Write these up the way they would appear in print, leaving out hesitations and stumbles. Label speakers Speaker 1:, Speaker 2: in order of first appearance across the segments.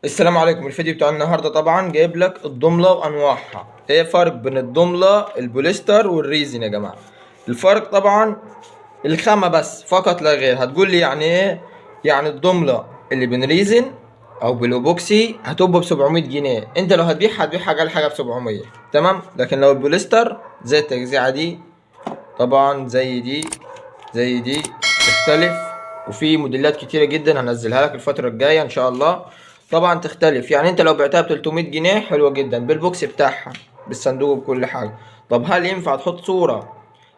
Speaker 1: السلام عليكم. الفيديو بتاع النهارده طبعا جايب لك الضمله وانواعها. ايه فرق بين الضمله البوليستر والريزن يا جماعة؟ الفرق طبعا الخامة بس فقط لا غير. هتقول لي يعني ايه؟ يعني الضمله اللي بنريزن او بالاوبوكسي هتبقى ب 700 جنيه، انت لو هتبيعها هتبيعها اقل حاجة ب 700، تمام. لكن لو البوليستر زي التجزيعه دي، طبعا زي دي زي دي، تختلف. وفي موديلات كتيرة جدا هنزلها لك الفترة الجاية ان شاء الله. طبعا تختلف، يعني انت لو بعتها ب 300 جنيه حلوة جدا بال box بتاعها بالصندوق بكل حاجة. طب هل ينفع تحط صورة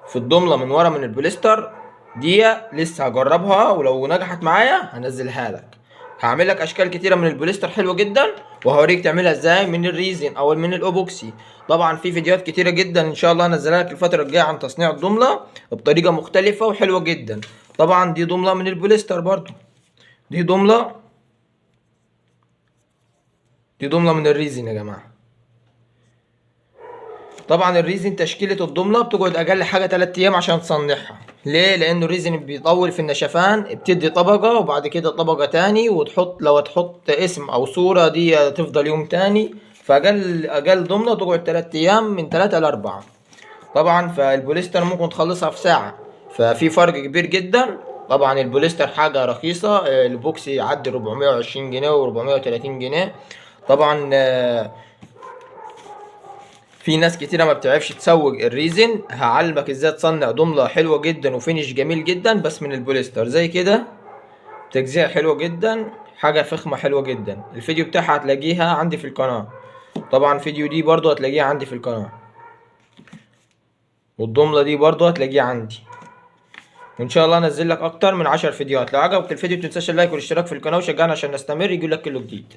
Speaker 1: في الضملة من ورا من البوليستر؟ دي لسه هجربها، ولو نجحت معايا هنزلها لك. هعمل لك اشكال كتيرة من البوليستر حلوة جدا، وهوريك تعملها ازاي من ال resin او من الاوبوكسي. طبعا في فيديوهات كتيرة جدا ان شاء الله هنزلها لك الفترة الجاية عن تصنيع الضملة بطريقة مختلفة وحلوه جدا. طبعا دي ضمله من البوليستر برضو، دي ضمله، دي ضمله من ال resin يا جماعة. طبعا ال resin تشكيله الضمله بتقعد اقل حاجة 3 ايام عشان تصنعها. ليه؟ لانه ال resin بيطول في النشفان، بتدي طبقه وبعد كده طبقه تاني، وتحط لو تحط اسم او صوره دي تفضل يوم تاني. فاقل ضمله تقعد 3 ايام، من 3 ل 4. طبعا فالبوليستر ممكن تخلصها في ساعة، ففي فرق كبير جدا. طبعا البوليستر حاجة رخيصة، البوكس يعدي 420 جنيه و430 جنيه. طبعا في ناس كتيرة ما بتعرفش تسوق ال resin. هعلمك ازاي تصنع ضملة حلوة جدا و finish جميل جدا بس من البوليستر زي كده، تجزئة حلوة جدا، حاجة فخمة حلوة جدا. الفيديو بتاعها هتلاقيها عندي في القناة. طبعا فيديو دي برضو هتلاقيها عندي في القناة، والضملة دي برضو هتلاقيها عندي. وان شاء الله انزل لك اكتر من 10 فيديوهات. لو عجبك الفيديو متنساش ال like والاشتراك في القناة، وشجعنا عشان نستمر يجي لك كله جديد.